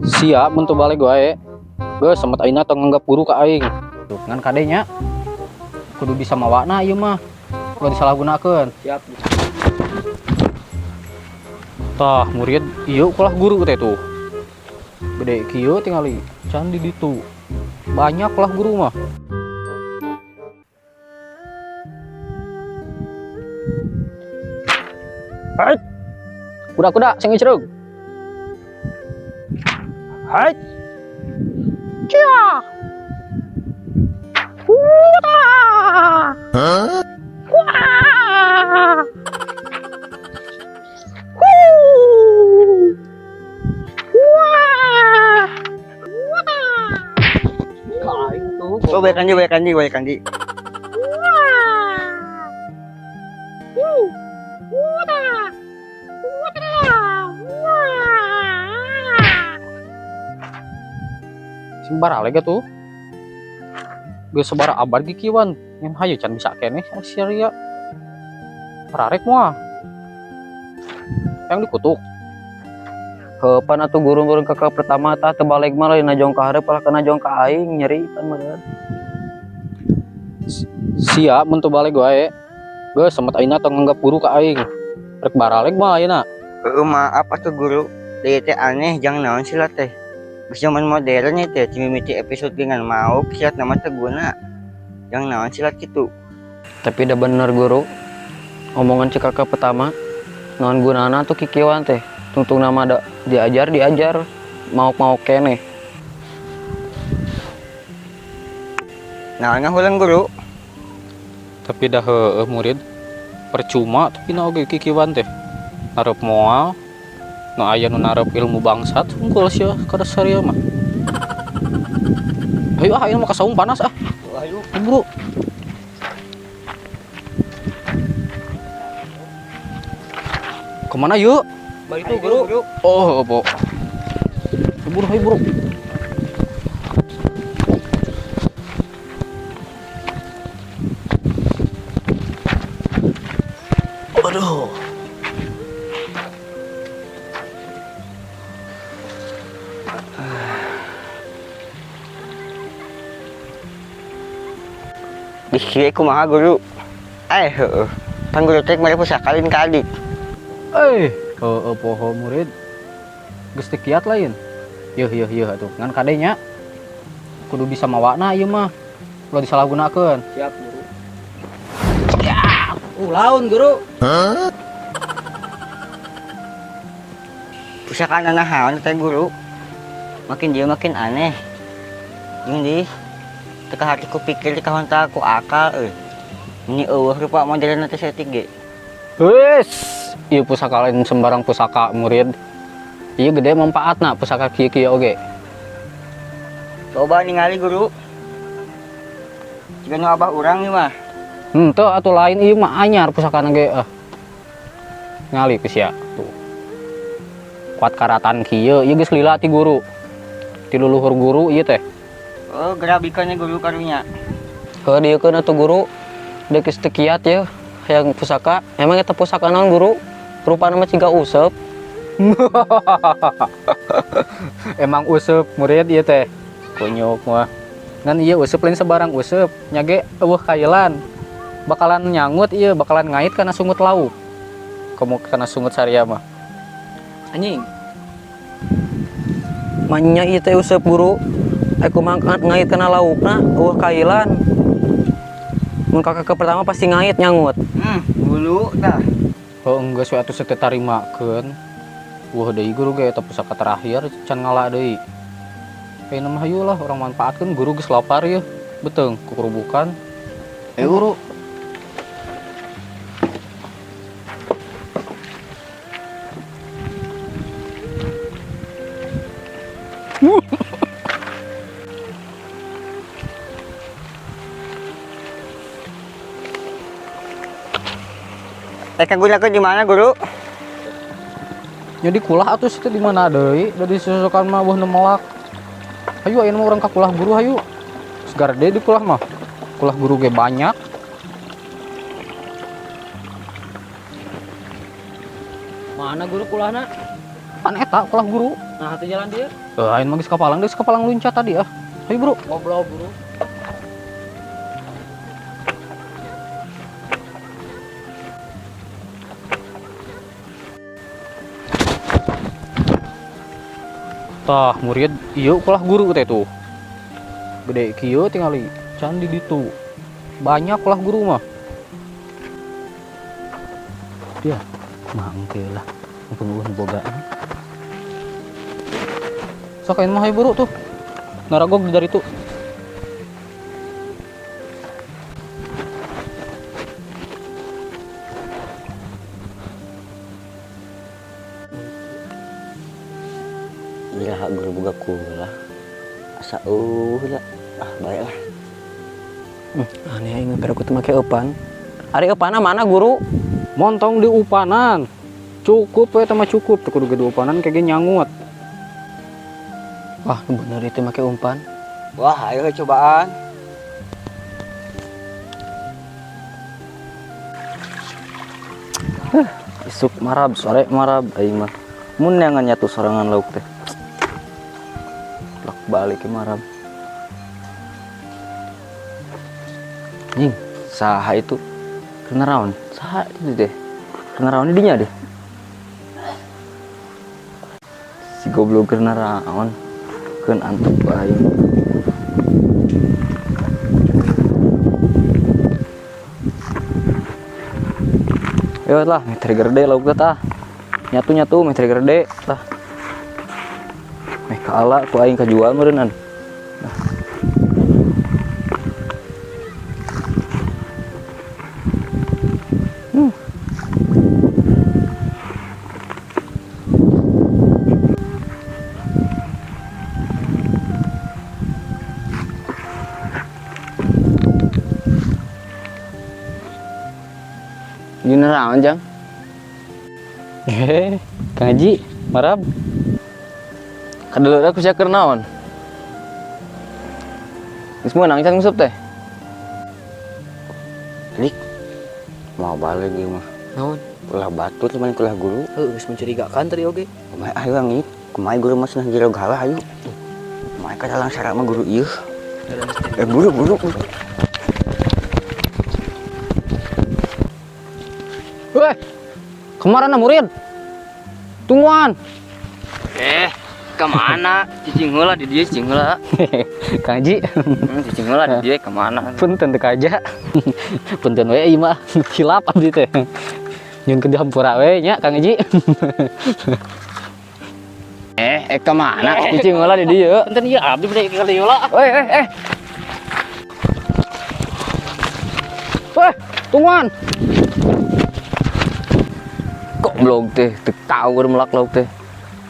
Siap mun teu baleg wae. Geus semet ayeuna tong nganggap guru ka aing. Tuh, ngan kade nya kudu bisa mawana ieu mah. Ulah disalahgunakeun. Siap. Tah, murid ieu kulah guru teh tuh. Gede kieu tingali can di ditu. Banyak lah guru mah. Hai. Kuda-kuda sing ngicreug. Hai. Cia. Kuda. Wah. Huu. Wah. Wah. Oh, baik kanji, baik kanji, baik kanji. Sing baraleg atuh. Geus sabaraha abad kikieuan. Ngan hayu can bisa keneh sia. Pararek moal. Yang dikutuk. Heuh, pan atuh guru-guru kakak pertama tah teu baleg mah lain najong ka hareup kalah kana jong ka aing nyeri pan meureun. Sia mun teu baleg wae. Geus semet ayeuna tong nganggap guru ka aing. Rek baraleg mah ayeuna. Heeh, maaf atuh guru. Deui teh aneh jang naon silat teh. Geus zaman modern ya teh, mimiti episode ge ngan maok silat nama teh guna. Jang naon silat kitu. Tapi dah bener guru. Omongan cek kakak pertama naon gunana tuh kikieuan teh. Tungtung nama da diajar diajar maok-maok keneh. Naon ngahulang guru? Tapi dah heueuh murid. Percuma tapi na oge kikieuan teh. Narep moal. Nu aya nu narep ilmu bangsat unggul sia kada saria mah. Ayo ah, ayeuna mah ka saung panas ah. Ayo. Buru. Kemana yuk? Balik tuh guru. Oh, opo. Buru, ayo buru. Aduh. Di kieu kumaha guru? Heueuh. Pan guru teh mere pusaka lain ka adik. Heueuh poho murid. Geus teu kiat lain. Yeuh yeuh yeuh atuh. Ngan kade nya kudu bisa mawana ieu mah. Ulah disalahgunakeun. Siap guru. Ya, laun guru. Hah? Pusaka naon teh guru? Makin dia makin aneh. Jeung di teu kahati ku pikir teu kahontal ku akal euy. Ini eueuh rupa modern teh saeutik ge. Wes, ieu pusaka lain sembarang pusaka murid. Ieu gede manfaatna pusaka kieu-kieu oge. Coba ningali guru. Jiga nu abah urang ieu mah. Henteu atuh lain ieu mah anyar pusakana ge ah. Ngali ku sia tuh. Kuat karatan kieu, ieu geus lila ti guru. Ti luluhur guru ieu teh. Oh, gerabikannya guru karunya. Heuh dieukeun atuh guru. Deuk geus teu kiat yeuh hayang pusaka. Emang eta pusaka naon guru? Rupana mah ciga useup. Emang useup murid ieu teh. Kunyuk mah. Ngan ieu useup lain sebarang useup, nya ge eueuh kailan. Bakalan nyangut ieu, bakalan ngait kana sungut lauk. Komo kana sungut saria mah. Anjing. Manya ieu teh useup guru. Ai kumaha ngait kana laukna, eueuh kailan. Mun kakak ke pertama pasti ngait nyangut. Gulu tah. Oh, enggeus we atuh teu tarimakeun. Wah deui guru ge eta pusaka terakhir can ngala deui. Ayeuna mah hayu lah urang manfaatkeun guru geus lapar yeuh. Beuteung kukurubukan. Ayo guru. Kang gunakeun di mana guru? Nya di kulah atuh situ di mana deui? Da disusukan mah eueuh nu melak. Hayu ayeuna mah urang ka kulah guru hayu. Segar deui di kulah mah. Kulah guru ge banyak. Mana guru kulahna? Pan eta kulah guru. Nah, hati jalan dia. Lain mah geus kapalang, geus kapalang luncat tadi ah. Ayo bro. Ngobrol bro. Tah murid ieu ulah guru teh tuh. Gede kieu tingali candi ditu. Banyak ulah guru mah. Dia mangke lah mumpung bogaan. Sok ayeuna mah hayu buru tuh. Naragog dari itu. Iraha guru boga kulah. Asa eueuh lah. Ah, bae lah. Aneh aing ngeper aku teu make eupan. Ari eupanna mana guru? Montong di upanan. Cukup we teh mah cukup, teu kudu gede upanan kege nyangut. Wah, nu bener itu make umpan. Wah, ayo cobaan. Isuk marab, sore marab aing mah. Mun neangan nyatu sorangan lauk teh. Lak balik ke marab. Nying, saha itu? Kena raon. Saha itu deh. Kena raon dinya deh. Si goblok kena raon. Keun antuk ku aing. Yo lah, meh trigger deui lauk teh tah. Nyatu-nyatu meh trigger deui tah. Meh kaala ku aing kajual meureunnan. Nah. Gini raon, Jang? Hehehe, Kang Haji, marab. Kadeuleut aku sia keur naon? Geus meunang can nguseup teh? Lik, mau balik ieu mah. Naon? Ulah batur cuman kulah guru. Heuh, geus mencurigakan tadi oge. Kumaha ayo ngit? Kumaha guru mah cenah jero galah ayo. Kumaha ka dalang syarat mah guru ieu. Guru, guru, guru. Weh, kemana murid? Tungguan. Kemana? Cicing heula di dieu, cicing heula. Kang Haji. Cicing heula di dieu kemana? Punten teu kaja. Punten we ieu mah hilap abdi teh. Nyun ke dihampura we nya Kang Haji. Kemana? Cicing heula di dieu. Punten ieu abdi bade ka dieu lah. Weh, Weh, tungguan. Goblok teh, teu tau melak lauk teh.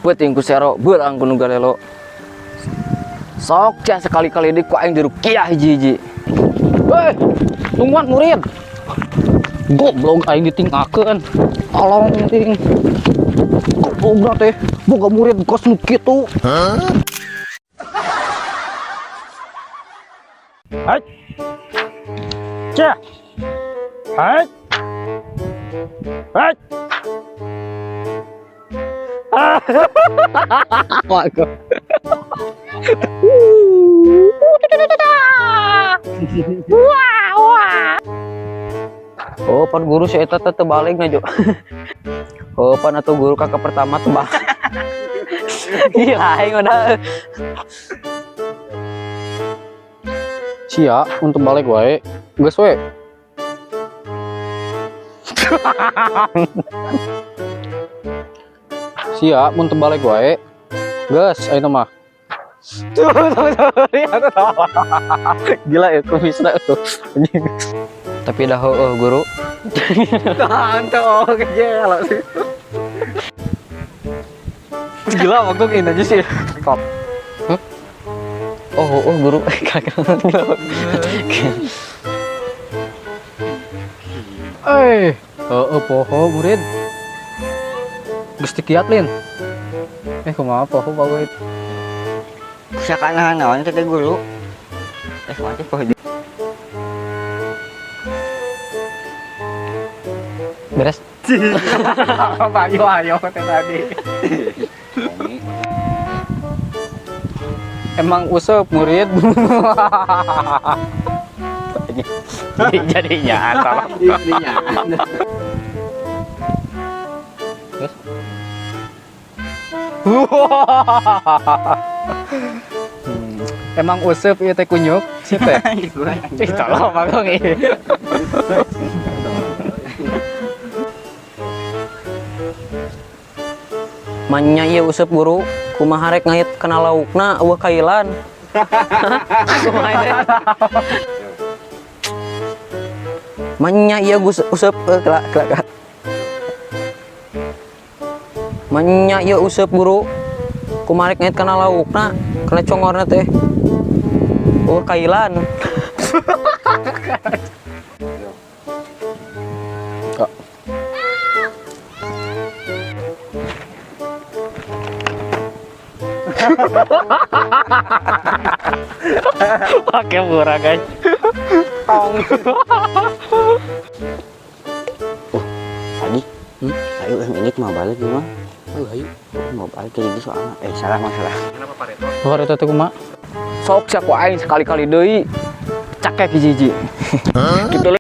Peuting ku sero, beurang ku nu galelo. Sok cah sekali-kali deui ku aing dirukiah hiji-hiji. Weh, tungguan murid. Goblok aing ditinggalkeun. Tolong ting. Goblok teh, boga murid kos nu kitu. Hah? Hai. Cah. Hai. Hai. Waduh. Oh, pan guru si eta teh teu balik na, Jo. Oh, pan atuh guru kakak pertama teu balik. Gila aing udah. Sia untuk balik wae. Geus we. Sia mun teu balik wae. Geus ayeuna mah. Tuh, tuh, tuh, iya, tuh. Gila ya kumisna tuh. Anjing. Tapi dah heueuh guru. Mantap, kejel sih. Gila, waktu ini aja sih. Top. Hah? Oh, oh, guru. Kakak. Heeh, poho murid. Geus dikiat lin. Kumaha poho bagus. Pusaka naon teh guru? Kumaha teh poho? Beres. Ayo, ayo teh tadi. Emang useup, murid. Jadinya salah. Terus? Emang useup ieu teh kunyuk si teh. Ih, tolong manggung ih. Manya ieu useup, guru, kumaha rek ngait kana laukna euweuh kailan? Kumaha teh? Manya ieu gus useup eh, kela kela kela. Manya ieu useup, guru, kumaha rek ngait kana laukna, kana congorna teh euweuh kailan? Kok. Pakai murah, guys. Tong. Tadi, ayo yang ini mau balik gimana? Ayo, ayo. Mau balik kayak gitu soalnya. Eh, salah masalah. Luar itu tuh kumaha? Sok sia ku aing sekali-kali deui cakek hiji-hiji gitu.